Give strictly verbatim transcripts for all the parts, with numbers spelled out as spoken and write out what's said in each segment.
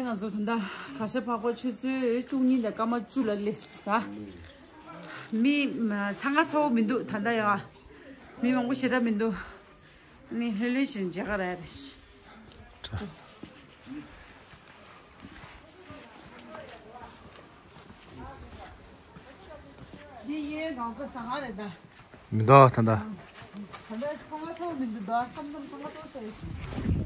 ང་ཚོ་ད་ལྟ་གར་ཞ་འཕགས་པ་ཆུ་ཚོད་བཅུ་གཉིས་དང་སྐར་མ་བཅུ་ལ་སླེབས་ས། མི་མ་འཚང་ཁ་ཚ་བོ་མི་འདུག་ད་ལྟ་ཡ། མི་མང་པོ་ཞེ་དྲག་མི་འདུག་ནི་ལྷོད་ལྷོད་བཞིན་མཇལ་ཁ་རག་རེད། འདི་གཡས་གངས་ཚ་ཟ་ཁང་རེད་ད། མི་འདུག་ད་ལྟ། ད་ལྟ་ཚང་མ་ཚོགས་མི་འདུག་ད་ཁམ་ཁམ་ཚང་མ་ཚོགས་ཚར་ཡོད།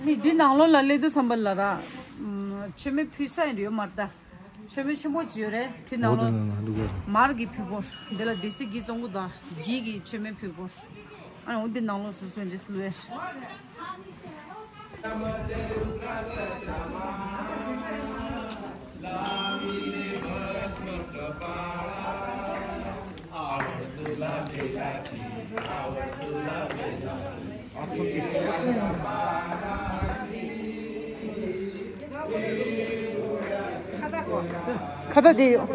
ནི་འདི་ནང་ལོགས་ལ་སླེབས་དུས་ཙམ་པ་ལ་ར། མཆོད་མེ་ཕུལ་ས་ཡང་ཡོད་མ་རེད་ད། མཆོད་མེ་ཆེན་པོ་ཅིག་ཡོད་རེད། དེ་ནང་འོ་དེ་ལོགས་ནང་ལ་འདུག་གས། མར་གྱི་ཕུལ་སྐོར། འདི་ལ་སྡེ་སྲིད་ཀྱི་གཙོ་བོ་དང་འགྱིག་གི་མཆོད་མེ་ཕུལ་སྐོར། ཨ་འོ་འདི་ནང་ལོགས་སུ་སོན་འདྲེས་ལུས། ཁ་བཏགས་དེ་ཡོད།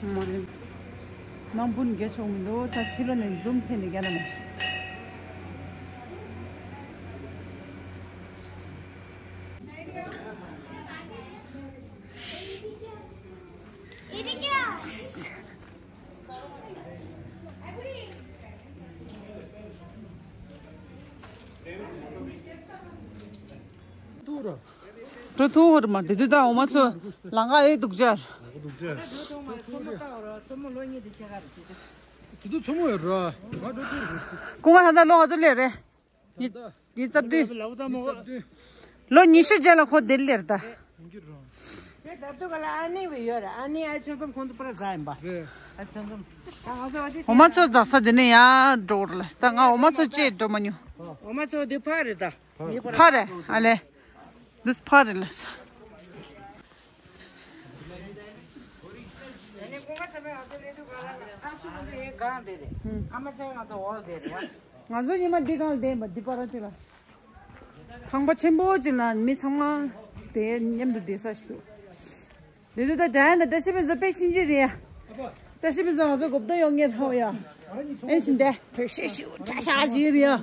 མ་ལེན། ནང་དཔུང་རྒྱ་ཆོག་མི་འདུག་ད་ཕྱི་ལོགས་ནས་འཛུམ་འཐེན་ནས་རྒྱ་ལ་མ། འགྲོ་ཐུབ་ཧོར་མ་དེ་དུས་ད་འོ་མ་ཚོ་ལང་ཀ་ཨེ་འདུག་ཅར། དེ་དུས་ཚོ་མོ་ཡོད་ར། ང་འགྲོ་ཐུབ་རེད། སྐུ་ངོ་ད་ལྟ་ལོ་ག་ཚོད་སླེབས་རེད། ཡི་ཡི་རྩ་བདུན། ལོ་ཉི་ཤུ་རྗེས་ལ་ཁོ་དེར་སླེབས་ད། དེ་ད་དུང་ག་ལ་ཨ་ནེ་བས་ཡོད་རེད། ཨ་ནེ་ཨ་ཆོས་འཛོམས་ཁོང་ཚོ་པར་ཟ་ཡིན་པ། ཨ་ཆོས་འཛོམས། འོ་མ་ཚོ་འཛག་ས་དེ་ནས་ཡར་འགྲོ་ར་ལ་ད་ང་འོ་མ་ཚོ་བཅད་འགྲོ་མ་མྱོང་། འོ་མ་ཚོ་དེ་ཕར་རེད་ད། ཕར་རེད་ཨ་ལེ། འདུས་ཕར་རེད་ལ། ང་ཚོ་ཉི་མ་འདི་གང་བསྡད་པ་འདི་པར་ཅིག་ལ། ཁང་པ་ཆེན་པོ་ཅིག་ལ་མི་ཚང་མ་དེ་མཉམ་དུ་བསྡད་ས་ཞིག་འདུག་དེ་ཚོ་ད་འདྲ་ཡང་ད་བཀྲ་ཤིས་པའི་བཟོ་དཔེ་ཕྱིན་ཅི་རེད། བཀྲ་ཤིས་པའི་བཟོ་ང་ཚོ་གོ་བརྡ་ཡོང་ངེས་ཧོ་ཡ། ཨེ་ཤིན་ཏེ་བེ་ཤེ་ཤིའུ་ཁྲ་ཤ་ཞིག་རེད་ཡ།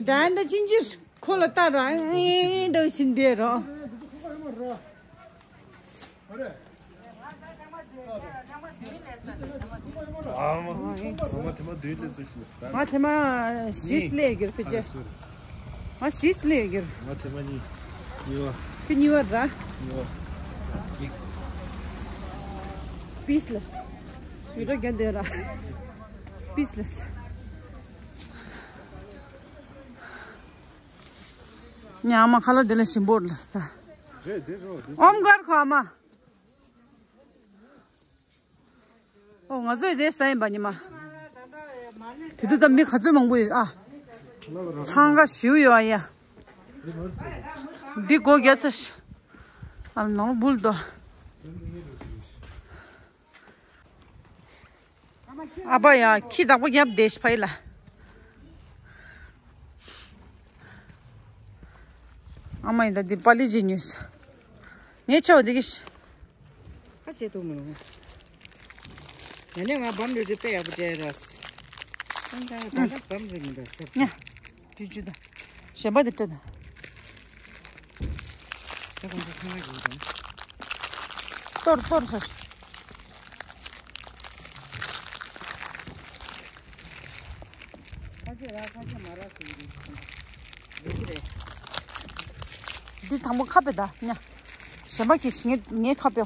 འདྲ་ཡང་ད་ཕྱིན་ཅི་ཁོ་ལ་ལྟ་ར་ཨེ་འདྲ་བཞིན་བསྡད་རོ། ཨ་མ། ཨ་མ་དེ་མ་བདུན་ལས་ཟེར་ཞིག་ད། ང་དེ་མ་བཞི་སླེབས་ཀྱི་རེད་ཕལ་ཆེར། ང་བཞི་སླེབས་ཀྱི་རེད། ང་དེ་མ་གཉིས། གཉིས་པ། དེ་གཉིས་པ་ར། གཉིས་པ། གཅིག་པིས་ལ། ཡུ་ར་རྒྱ་འདེ་ར། པིས་ལ། ཉ་མ་ཁ་ལ་དེ་ལ་ཞིམ་པོ་ལ་སྟ། རེད་དེ་རོ་དེ། ཨོམ་གར་ཁོ་ཨ་མ། ཨོ་ང་ཚོས་དེ་ཟ་ཡིན་པ་ཉི་མ། དེ་དུས་ད་མི་ག་ཚོད་མང་པོ་ཡོད་ཨ། འཚང་ཁ་ཞིའུ་ཡོད་ཨ་ཡ། འདི་སྒོ་རྒྱ་ཚ་ཤ། ཨ་ནང་འབུལ་དོ། ཨ་ཕ་ཡ་ཁྱི་བདག་པོ་རྒྱབ་བསྡད་ཤི་ཕ་ཡི་ལ། ཨ་མ་ཡིན་ད་འདི་པ་ལི་ཇི་ཉོས། ངས་ཆེ་བ་འདི་གི་ཤི། ཁ་བྱེད་ཐུབ་མི་རུང་། ཡ་ནས་ང་བམ་རེ་རེ་དཔེ་ཡག་པོ་སྤྲད་ར། ཨང་ད་ད་ལ་བམ་རེ་མི་འདུག་ཟེར། ཉ། ཅི་ཅི་ད། གཞན་པ་དེ་སྤྲད་ད། ད་གང་ཚོ་ཚང་མ་ཡོད་དམ། གཏོར་གཏོར་ཟེར། ཁ་ཆེ་ར་ཁ་ཆེ་མ་ར་ཟེར་གྱི་རེད། འདི་དང་པོ་ཁ་པེ་ད་ཉ། གཞན་པ་གི་ངའི་ངའི་ཁ་པེའོ།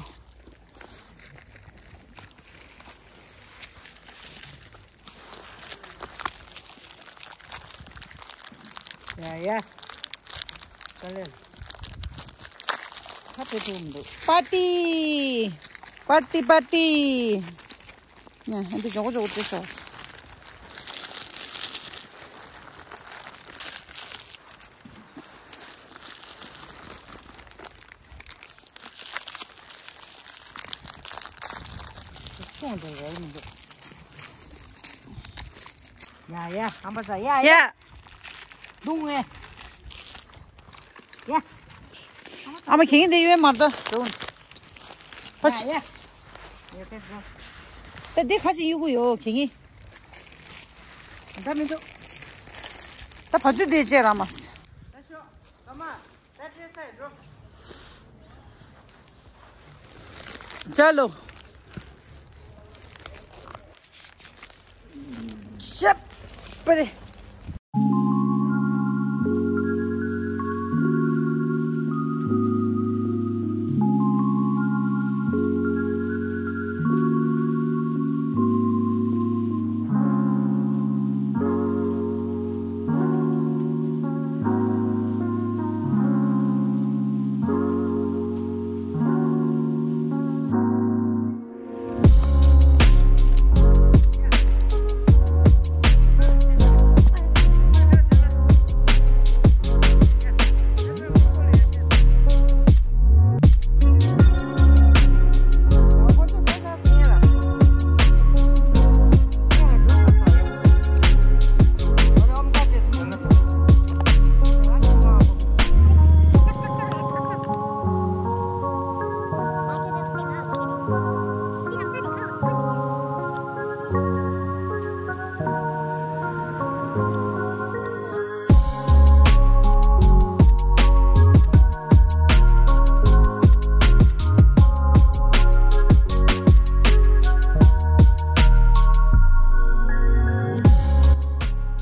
ཡ་ཡ། ཀ་ལེ། ཁ་པེ་ཐུག་མི་འདུག་པར་ཏི། པར་ཏི་པར་ཏི། ཡ་ཨ་འདི་མགྱོགས་མགྱོགས་བྲིས་སོ། ཁྱོད་འདི་རེད་མི་འདུག་ཡ་ཡ་ཨམ་པ་ས་ཡ་ཡ། ཡ། རྡུང་ངེ། ཡ། ཨ་མ་ཁྱེད་ཀྱིས་འདི་གཡོལ་མ་ད། རྡུང་། ཕ་ཡ་ཡ། ད་འདི་ཁ་ཅིག་གཡུག་གི་ཡོད་ཁྱེད་ཀྱིས། ད་མི་འདུག་ད་ཕ་ཆུ་འདི་བཅད་ར་མ། ད་ཤོག་ད་མ། ད་བཅད་ས་ཡི་འགྲོ། ཅ་ལོ། ཅབ་པ་རེ།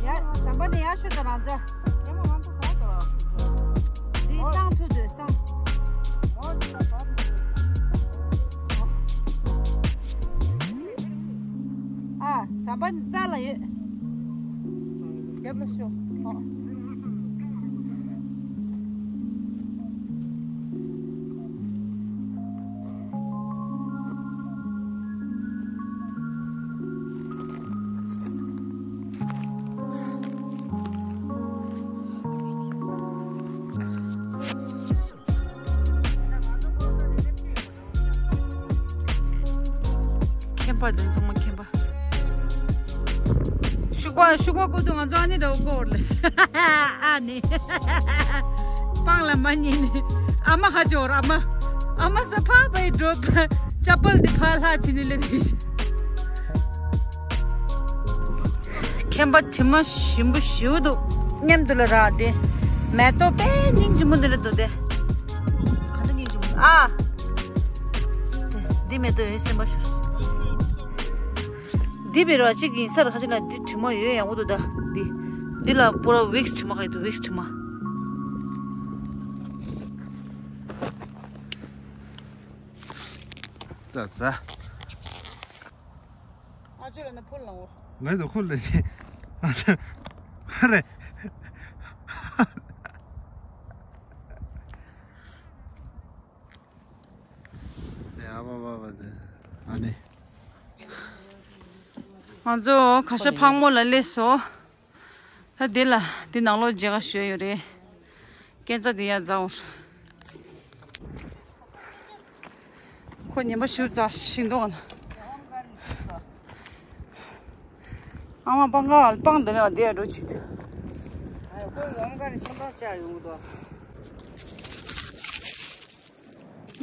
ཡ། ཟམ་པ་ནས་ཡར་ཤོག་དང་རང་ཅག་འདི་སང་ཐུག་འདོད་སང་། ཨ། ཟམ་པ་རྩ་ལ་ཡོད། རྒྱབ་ལ་ཤོག་ཨོ། མཁན་པ་འདི་ཚང་མ་མཁན་པ། ཤུག་པ་ཤུག་པ་ཀུ་ཏུ་ང་ཚོ་ཨ་ནི་འདྲ་བོ་སྐོར་ལ། ཨ་ནི། སྤང་ལ་མ་ཉིན་ནི། ཨ་མ་ཧ་ཅོར་ཨ་མ། ཨ་མ་ས་ཕ་པའི་འགྲོ་པ། ཅ་པལ་འདི་ཕ་ལྷ་ཅི་ནི་ལེ་ནི། མཁན་པ་དྲི་མ་ཞིམ་པོ་ཞིའུ་འདུག་སྙམ་དུ་ལ་རག་སྟེ། མེ་ཏོག་དཔེ་སྙིང་རྗེ་མོ་འདི་རེད་འདུག་སྟེ། ག་འདྲ་སྙིང་རྗེ་མོ་འདུག་ཨ། འདི་མེ་ཏོག་ཡོད་སེམས་པ་ཞུ། འདི་བེ་ར་གཅིག་ཡིན་ས་ར་ཁ་ཅིག་ན་འདི་དྲི་མ་ཡོད་ཡང་འུ་འདུག་ད། འདི། འདི་ལ་པུ་ར་ཝིགས་དྲི་མ་ཁ་ཡི་འདུག་ཝིགས་དྲི་མ། ཙ་ཙ། ཨ་ཅོ་ལ་ན་ཕུལ་ལང་འོར། ངས་ཚོ་ཁུལ་ལ་ཞེ། ཨ་ཅོ། ཧ་རེ། ཨ་བ་བ་བ་དེ། ཨ་ནི། ང་ཚོ་ཁ་ཤས་ཕག་མོ་ལ་སླེབས་སོང་། ད་འདི་ལ་འདི་ནང་ལོགས་མཇལ་ཁ་ཞུས་ཡོད་རེད། སྐས་འཛེག་འདི་ཡར་འཛེག་འོང་། ཁོ་ཉན་པ་ཞུ་ཙ་ཤིང་ཏོག་ལ། ཨ་མ་སྤང་ག་སྤང་འདི་ནས་འདི་ཡར་འགྲོ་ཆེད་དུ། ཁོ་ཡོང་ག་རེ་ཤིང་ཏོག་བཅག་ཡོང་གི་འདུག་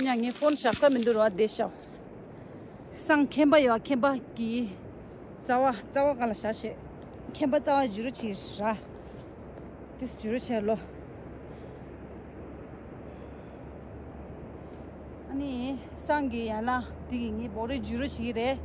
ཉ་ངའི་ཕོན་བཞག་ས་མི་འདུག་ར་བ་བསྡད་ཤག་སང་མཁན་པ་ཡོད་མཁན་པ་གི་རྩ་བ་རྩ་བ་ག་ལ་བཞག་ཤེས། མཁན་པ་རྩ་བ་བརྗེ་རོགས་བྱེད་ར། དེ་བརྗེ་རོགས་བྱས་ལོ། ཨ་ནི་སང་གི་ཡང་ན་དེ་གི་ངའི་བོ་རེ་བརྗེ་རོགས་བྱེད་ཀྱི་རེད།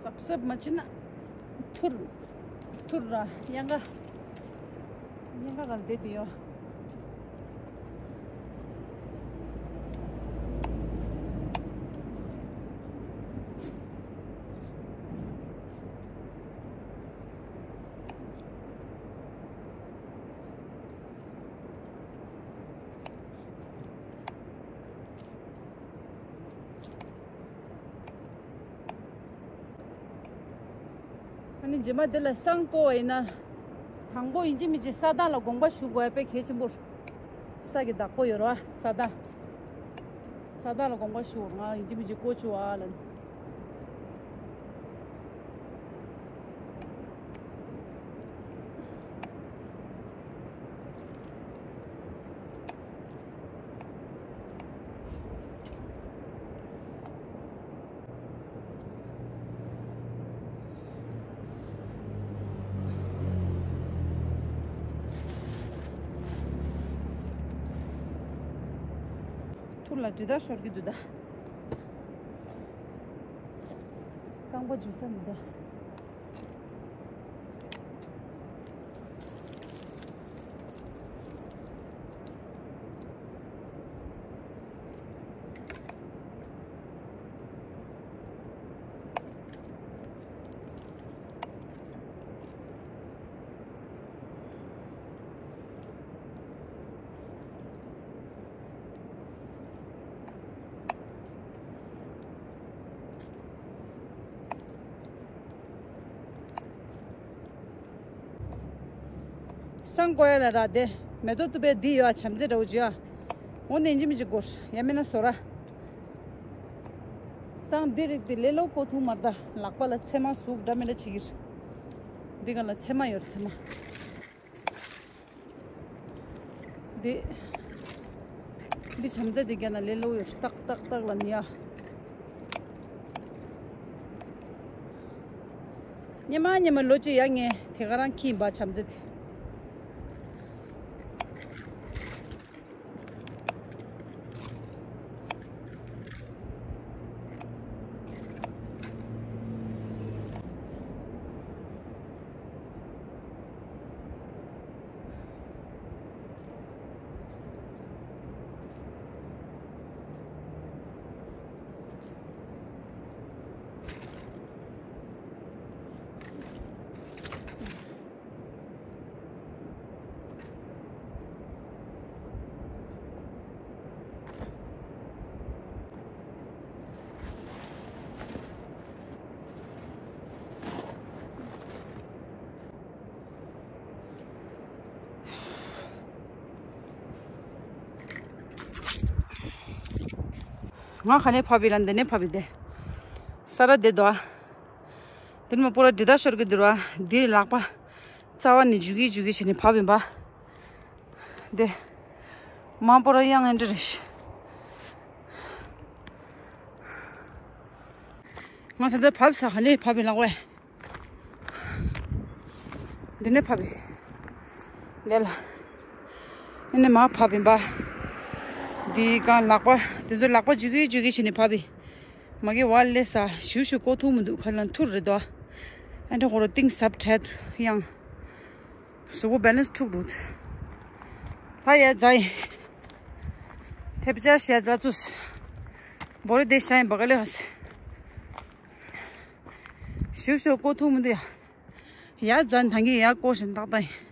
སབ་སབ་མ་བྱེད་ན་ཐུར་ཐུར་ར་གཡང་ཁ་གཡང་ཁ་ག་ལ་བསྡད་དེ་ཡོད། རྗེས་མ་དེ་ལ་བསང་བསྐོར་བ་ཡིན་ན། དང་པོ་ཡིན་གཅིག་མིན་གཅིག་ས་བདག་ལ་དགོངས་པ་ཞུ་དགོས་པ་དཔེ་གལ་ཆེན་པོ། ས་གི་བདག་པོ་ཡོད་རེད་བ། ས་བདག་ས་བདག་ལ་དགོངས་པ་ཞུ། ང་ཡིན་གཅིག་མིན་གཅིག་བསྐོར་བཅུག་ཨ་ལ། ཐུར་ལ་འདྲེ་དག་ཤོར་གྱི་འདུག་ད། རྐང་པ་འཇུ་ས་མི་འདུག་ད། བསང་བསྐོར་ཡ་ལ་རག་དེ། མེ་ཏོག་བཏུབ་པའི་འདི་ཡོད་ཨ། བྱམས་བརྩེ་འདྲ་བོ་བྱོས་ཨ། འོ་ནི་ཡིན་གཅིག་མིན་གཅིག་བསྐོར། ཡང་མིན་ན་ཟོ་ར། བསང་འདི་རིགས་དེ་ལས་སླ་པོ་བསྐོར་ཐུབ་མ་རེད་ད། ལག་པ་ལ་མཚེ་མ་ཟུག་འདྲ་མི་འདྲ་བྱེད་ཀྱི་རེད། འདི་ག་ལ་མཚེ་མ་ཡོད་རེད། མཚེ་མ། འདི། འདི་བྱམས་བརྩེ་འདི་རྒྱ་ན་ལས་སླ་པོ་ཡོད་རེད། ཏག་ཏག་ཏག་ལ་ནི་ཡ། སྙེ་མ་སྙེ་མ་ལོ་གཅིག་ཡ་ངས་དེ་ག་རང་ཁྱི་ཡིན་པ་བྱམས་བརྩེ་དེ། ང་ག་ནས་ཕབ་ཡིན་ལ་འདི་ནས་ཕབ་ཡིན་ཏེ། ས་ར་བསྡད་འདུག་ཨ། དེ་ནས་མ་པོ་ར་འདྲེ་དག་ཤོར་གྱི་འདུག་ར། འདི་ལག་པ་རྩ་བ་ནས་འཇུ་གི་འཇུ་གི་བྱས་ནས་ཕབ་ཡིན་པ། འདི། མ་པོ་ར་གཡང་ཨེ་འདྲ་རེད་ཤག་ང་ད་ལྟ་ཕབ་ས་ག་ནས་ཕབ་ཡིན་ལག་པས། འདི་ནས་ཕབ་ཡིན། འདི་ལ། འདི་ནས་མར་ཕབ་ཡིན་པ། འདི་གང་ལག་པ། དེ་ཚོ་ལག་པ་འཇུ་གི་འཇུ་གི་བྱས་ནས་ཕབ་ཡིན། མ་གི་བ་ལས་ས་ཞུ་ཞུ་བསྐོར་ཐུབ་མི་འདུག་ཁ་ལ་ཐུར་རེད་དོ། ཨ་འདྲ་ཁོ་ར་གཏིང་ཟབ་འཕྲད་ཡང་། གཟུགས་པོ་བེ་ལན་སི་འཁྲུག་འགྲོ། ད་ཡ་ཛའི། ཐེབས་ཆ་ཤ་ཛ་ཏུས། བོ་རེ་དེ་ཤ་ཡིན་པ་ག་ལེ་ཧ་སི། ཞུ་ཞུ་བསྐོར་ཐུབ་མི་འདུག་ཡ། ཡ་ཛ་ཐང་གི་ཡ་བསྐོར་བཞིན་ཏག་ཏག་ཡིན།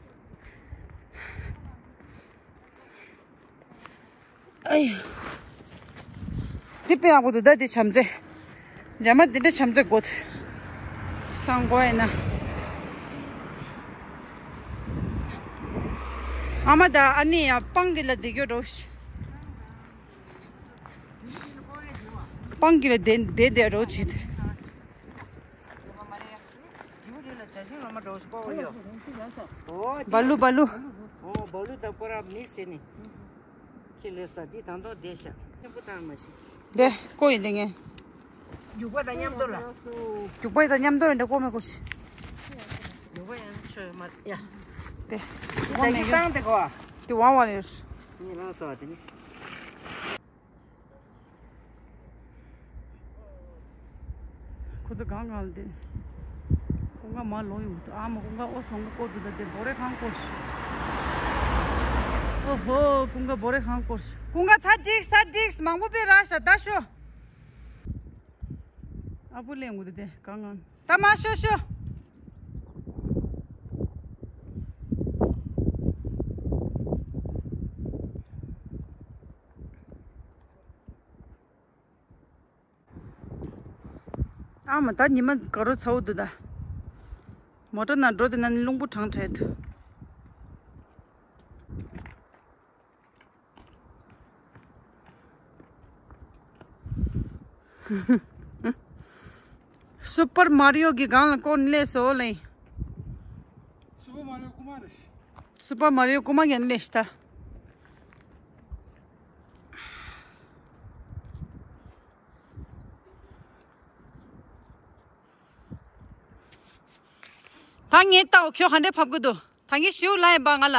ཨ་ཡ། འདི་དཔེ་ཡག་པོ་འདུག་ད་འདི་བྱམས་བརྩེ། རྗེས་མ་འདི་འདྲ་བྱམས་བརྩེ་དགོས། བསང་བསྐོར་ཡིན་ན། ཨ་མ་ད་ཨ་ནི་ཡ་སྤང་གི་ལ་བསྡད་རྒྱུ་རོགས། སྤང་གི་ལ་བསྡད་བསྡད་བསྡད་རོགས་བྱེད། བ་ལུ་བ་ལུ། ཨོ་བ་ལུ་དང་པོ་ར་མི་ཟེར་ནི། ཁྱེད་ལས་ས་འདི་དང་དོ་བསྡད་ཤག་ཆེན་པོ་བཏང་མ་ཤེས། བསྡད་ཀོ་ཡིན་དེ་ངས། རྒྱུག་པ་དང་མཉམ་དུ་ལ། རྒྱུག་པ་དང་མཉམ་དུ་ཡིན་དེ་ཀོ་མེ་ཀོ་ཤི། རྒྱུག་པ་ཡང་ཆོས་མ་ཡ། དེ་ཀོ་མེ་ཀོ། སང་དེ་གོ། དེ་ཝང་ཝང་ཡོད། ངས་ལངས་སོ་དེ་ནི། ཁོ་ཚོ་གང་གང་ལ་བསྡད། ཀུན་དགའ་མར་ལོག་ཡོང་གི་འདུག་ཨ་མ་ཀུན་དགའ་ཨོ་སོང་གི་བསྐོར་འདུག་ད་དེ་བོ་རེ་ཁང་བསྐོར་ཤག་ཨོ་ཧོ་ཀུན་དགའ་བོ་རེ་ཁང་བསྐོར་ཤག་ཀུན་དགའ་ད་འགྲིགས་ད་འགྲིགས་མང་པོ་པའི་ར་ཤག་ད་ཤོ། ཨ་བུ་གླེང་དགོས་འདུག་དེ་གང་གང་ད་མ་ཤོ་ཤོ། ཨ་མ་ད་ཉི་མ་དགའ་རོགས་ཚ་བོ་འདུག་ད། མོ་ཊ་ནང་འགྲོ་དེ་ན་ནི་རླུང་བུ་གྲང་འཕྲད་དུ། སུ་པར་མ་རི་ཡོ་གི་སྒང་ལ་སྐོར་ནས་སླེབས་སོང་ལེ། སུ་པར་མ་རི་ཡོ་རྐུ་མ་རེད། སུ་པར་མ་རི་ཡོ་རྐུ་མ་ཡན་ལེ་ཤ་ད། ད་ངས་ལྟའོ་ཁྱོད་ག་འདྲས་ཕབ་གི་འདུག་ད་ངས་ཞིའུ་ལ་ཡིན་པ་ང་ལ།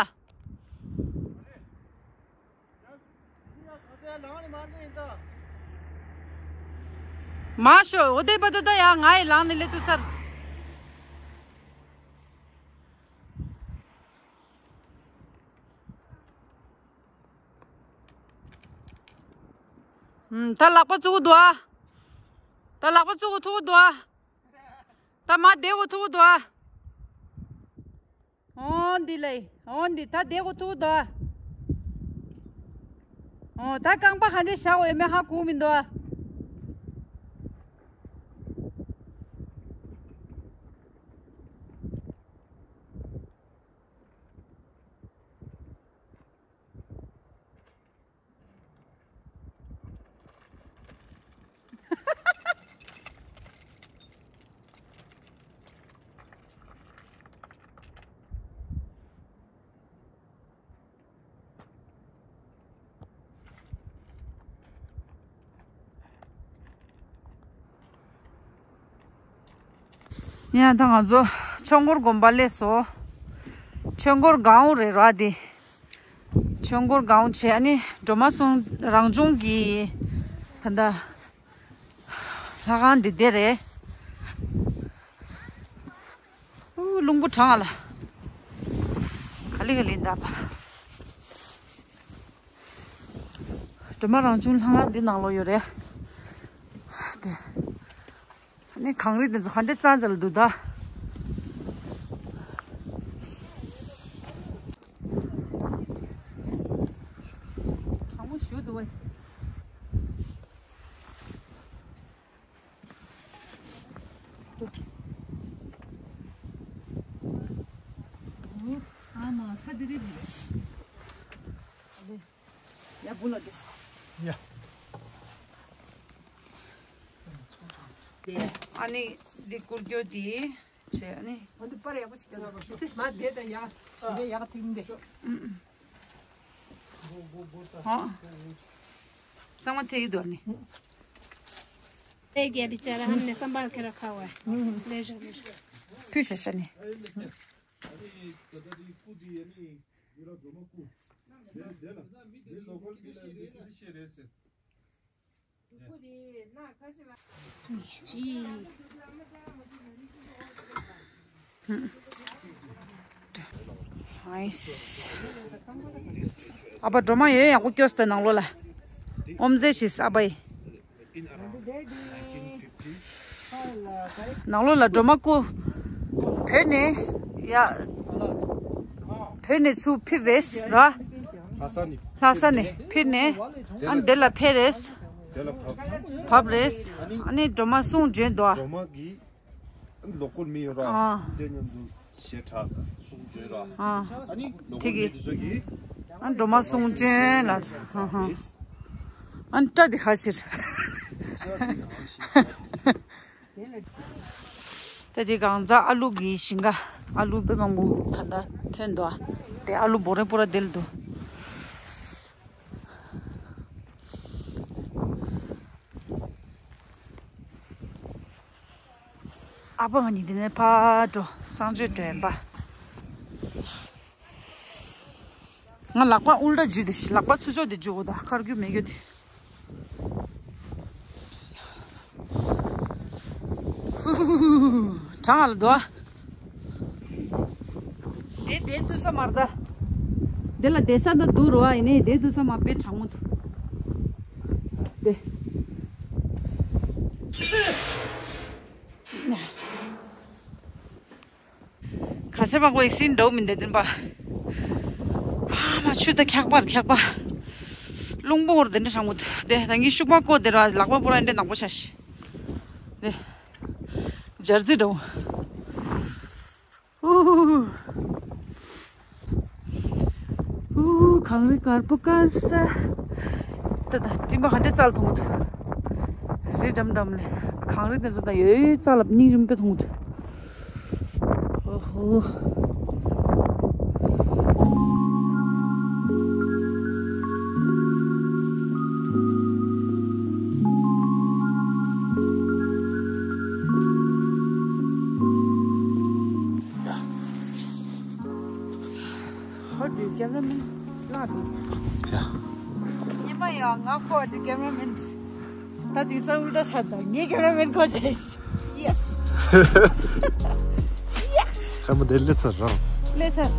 མ་ཤོ་འོ་དེ་པ་དུ་ད་ཡ་ང་ཡི་ལང་ནི་ལེ་ཏུ་སར། ད་ལག་པ་བཙུགས་འདུག་ཨ། ད་ལག་པ་བཙུགས་ཐུག་འདུག་ཨ། ད་མ་བདེ་བོ་ཐུག་འདུག་ཨ། འོ་འདི་ལས་འོ་འདི་ད་བདེ་བོ་ཐུག་འདུག་ཨ། འོ་ད་རྐང་པ་ག་འདྲས་བཞག་འོས་མེད་ཧ་གོ་མི་འདུག་ཨ། ཡང་ད་ང་ཚོ་ཆོས་འཁོར་དགོན་པ་སླེབས་སོང་། ཆོས་འཁོར་སྒང་རེད་ར་དེ། ཆོས་འཁོར་སྒང་བྱས་ཨ་ནི་སྒྲོལ་མ་གསུང་རང་བྱུང་གི་ད་ལྟ་ལྷ་ཁང་འདི་དེ་རེད། ཨུ་རླུང་བུ་གྲང་ང་ལ། ག་ལེ་ག་ལེ་འདབ། སྒྲོལ་མ་རང་བྱུང་ལྷ་ཁང་འདི་ནང་ལོགས་ཡོད་རེད། དེ། ཨ་ནི་གངས་རི་དེ་ཚོ་ག་འདྲས་ཙང་ཙ་ལ་འདུག་ད། གྲང་མོ་ཞེ་པོ་འདུག་བས། ཨ་མ་ཚ་འདི་རེད་འདི་རེད། ཡ་བུ་ལ་འདུག་ཡ། ཨ་ནི་འདི་སྐུར་རྒྱུ་དེ་བྱས་ཨ་ནི། ང་ཚོ་པར་ཡག་པོ་ཞིག་བསྟན་ན་ཤོག་ཏིས་མ་བསྡད་དང་ཡག་ཞིག་ཡག་ཐིག་འདི་ཤོག་ཨ། གཙང་མ་ཐེ་ཡི་དོར་ནི། དེ་རྒྱལ་ལི་ཅ་ར་ཧམ་ནས་བསམ་པར་ཁེ་ར་ཁ་བ། ལེ་ཤ་ལེ་ཤ། ཕུ་ཤ་ཤ་ནི། ཨ་ཕ་སྒྲོལ་མ་ཡོད་ཡག་པོ་སྐྱོ་སྟེ་ནང་ལོགས་ལ། ཨོམ་རྩེ་བྱེད་ཨ་ཕ་ཡི། ནང་ལོགས་ལ་སྒྲོལ་མ་སྐུ། བོད་ནས་ཡ། བོད་ནས་ཚུར་ཕེབས་རེད་ར། ལྷ་ས་ནས། ལྷ་ས་ནས་ཕེབས་ནས། ཨ་ནི་དེ་ལ་ཕེབས་རེད། དེ་ལ་བབས། བབས་རེད། ཨ་ནི་སྒྲོལ་མ་གསུང་བྱོན་འདུག་ཨ། སྒྲོལ་མ་གི་ལོ་འཁོར་མི་ཡོད་ར། ཨ། དེ་མཉམ་དུ་ཞལ་གྲངས་གསུང་བྱོན་ར། ཨ། ཨ་ནི་ལོ་འཁོར་མི་དེ་ཚོ་གིས། ཨ་སྒྲོལ་མ་གསུང་བྱོན་ལ། ཨ་ཧ། ཨ་ནི་སྐྲ་དེ་ཁ་ཕྱིར། ད་དེ་གང་ཟག་ཨ་ལུ་གི་ཞིང་ཁ། ཨ་ལུ་དཔེ་མང་པོ་ད་ལྟ་ཐོན་འདུག་ཨ། དེ་ཨ་ལུ་བོ་རེ་པོ་ར་དེ་ལ་འདུག་ཨ་ཕ་ང་གཉིས་དེ་ནས་ཕར་འགྲོ་གསང་སྤྱོད་འགྲོ་ཡིན་པ། ང་ལག་པ་ཨུལ་ཊ་འཇུས་ཏེ་ལག་པ་ཚུར་ཕྱོགས་དེ་འཇུ་དགོས་ད་ཁར་རྒྱུ་མེད་རྒྱུ་དེ། ཧུ་ཧུ་ཧུ་ཧུ། གྲང་ང་ལ་འདུག་ཨ། དེ་བསྡད་ཐུབ་ས་མ་རེད་ད། དེ་ལ་བསྡད་ས་འདི་འདུག་རོ་ཨ་ཡིན་ནའི་བསྡད་ཐུབ་ས་མ་དཔེ་གྲང་མོ་འདུག་དེ། ཁ་ཆེ་མ་གོ་ཡིག་སིན་འདྲ་བོ་མི་འདུག་བདེན་པ། ཨ་མ་ཆུ་ད་འཁྱག་པར་འཁྱག་པ། རླུང་བུ་འོར་དེ་འདྲ་ཧྲང་མོ་དེ་ད་ངའི་ཤུག་མ་ཀོ་དེ་ར་ལག་པ་པོ་ར་འདྲ་ནག་པོ་ཆ་ཤི། དེ། འབྱར་རྩི་འདྲ་བོ། ཨུ། ཨུ། གངས་རི་དཀར་པོ་དཀར་ས། ད་ད་སྤྲིན་པ་ག་འདྲ་རྩལ་མཐོང་གི་འདུག་རི་འགྲམ་འགྲམ་ལ་གངས་རི་དེ་ཚོ་ད་ཡོད་ཡོད་རྩལ་ལ་སྙིང་རྗེ་མོ་དཔེ་མཐོང་གི་འདུག་ཨོ་ཧོ། How do you cameraman? ལགས་འདུག་ཡ། ཉི་མ་ཡང་ང་ཁོ་ཅིག་cameraman། ད་དེང་སང་ཨུལ་ཊ་ཆགས་ད། ངའི་cameraman་ཁོ་ཅིག Yes. Yes. ཁ་མ་དེ་ལེ་ཚར་རང་། ལེ་ཚར།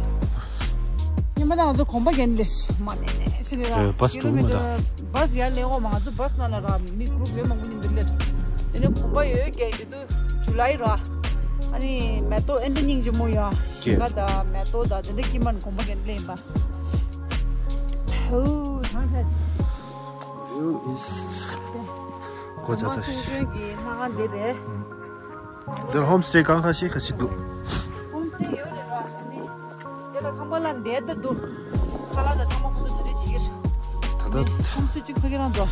ཉི་མ་ད་ང་ཚོ་གོམ་པ་རྒྱག་ནས་ལེ་ཤི་མ་ནས་ནས་ཤི་ནས་ར། ཨེ་བཱས་འགྲོ་མི་འདྲ། བཱས་ཡར་ལེན་འོ་མ་ང་ཚོ་བཱས་ནང་ལ་ར་མི་གུ་རུབ་ཡོད་མང་པོ་ནི་འདི་ལེ། དེ་ནས་གོམ་པ་ཡོད་རྒྱག་གི་འདུག་ཇུ་ལའི་ར། ཨ་ནི་མེ་ཏོག་ཨེ་འདྲ་སྙིང་རྗེ་མོ་ཡ། ཞིང་ཁ་དང་མེ་ཏོག་དང་དེ་འདྲ་སྐྱིད་མ་ནི་གོམ་པ་རྒྱག་ནས་ལེ་ཡིན་པ། ཨོ་ཐང་ཤ། View is གོ་ཆ་ས་ཤི། ཀྱི་ལྷ་ཁང་འདི་རེད། འདིར་ཧོམ་སྟེ་གང་ཁ་ཤས་ཁ་ཤས་འདུག་ཧོམ་སྟེ་ཡོད་རེད་བ། ཨ་ནི་དེ་ལ་ཁང་པ་ལ་འདས་ད་འདུག་ཁ་ལག་དང་ཚང་མ་ཁོ་ཚོ་གྲ་སྒྲིག་བྱེད་ཀྱི་རེད། ད་ལྟ་ཧོམ་སྟེ་གཅིག་ཕ་གི་རང་འགྲོ།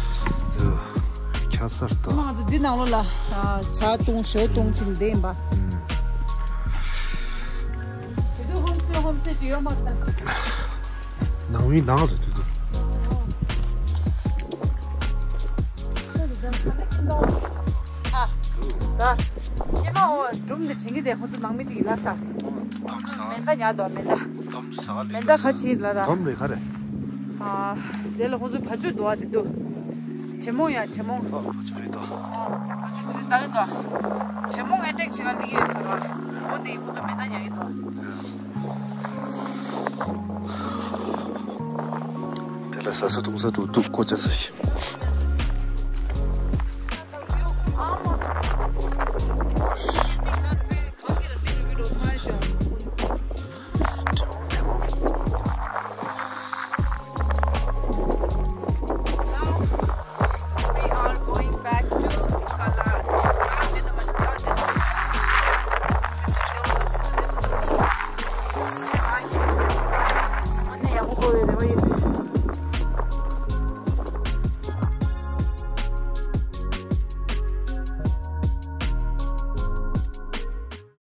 འདི་ཁ་སར་ད། ང་ཚོ་འདི་ནང་ལོགས་ལ་ཇ་བཏུང་ཞོ་བཏུང་ཅིག་འདི་ཡིན་པ། དེ་དུས་ཧོམ་སྟེ་ཧོམ་སྟེ་ཅིག་ཡོད་མ་རེད་ད། ནང་མི་ནང་རེད་དེ་དུས། ཨ། ད། ཉི་མ་འོ་སྒྲུང་འདི་དྲན་གྱི་དེ་ཁོ་ཚོ་ནང་མི་དེ་ཡིན་ལ་ས། དམ་ས་མེ་མདའ་ཉར་དོ་མེ་མདའ། དམ་ས་ལི་མེ་མདའ་ཁ་ཆེ་ལ་ར། དམ་རེད་ག་རེད། ཨ། དེ་ལ་ཁོ་ཚོ་བ་ཕྱུགས་འདུག་ཨ་དེ་དུས། དྲེད་མོང་ཡ་དྲེད་མོང་། ཨ་བ་ཕྱུགས་རེད་དོ། ཨ་བ་ཕྱུགས་དེ་ལྟ་གི་འདུག་དྲེད་མོང་ཨེ་ཊེག་བྱེད་ལ་སླེབས་ཀྱི་ཡོད་ས་ར། འོ་དེ་ཁོ་ཚོ་མེ་མདའ་ཉར་གི་འདུག་དེ་ལ་ཟ་ས་འཐུང་ས་འདུག་འདུག་ཀོ་ཅ་ས་ཞིག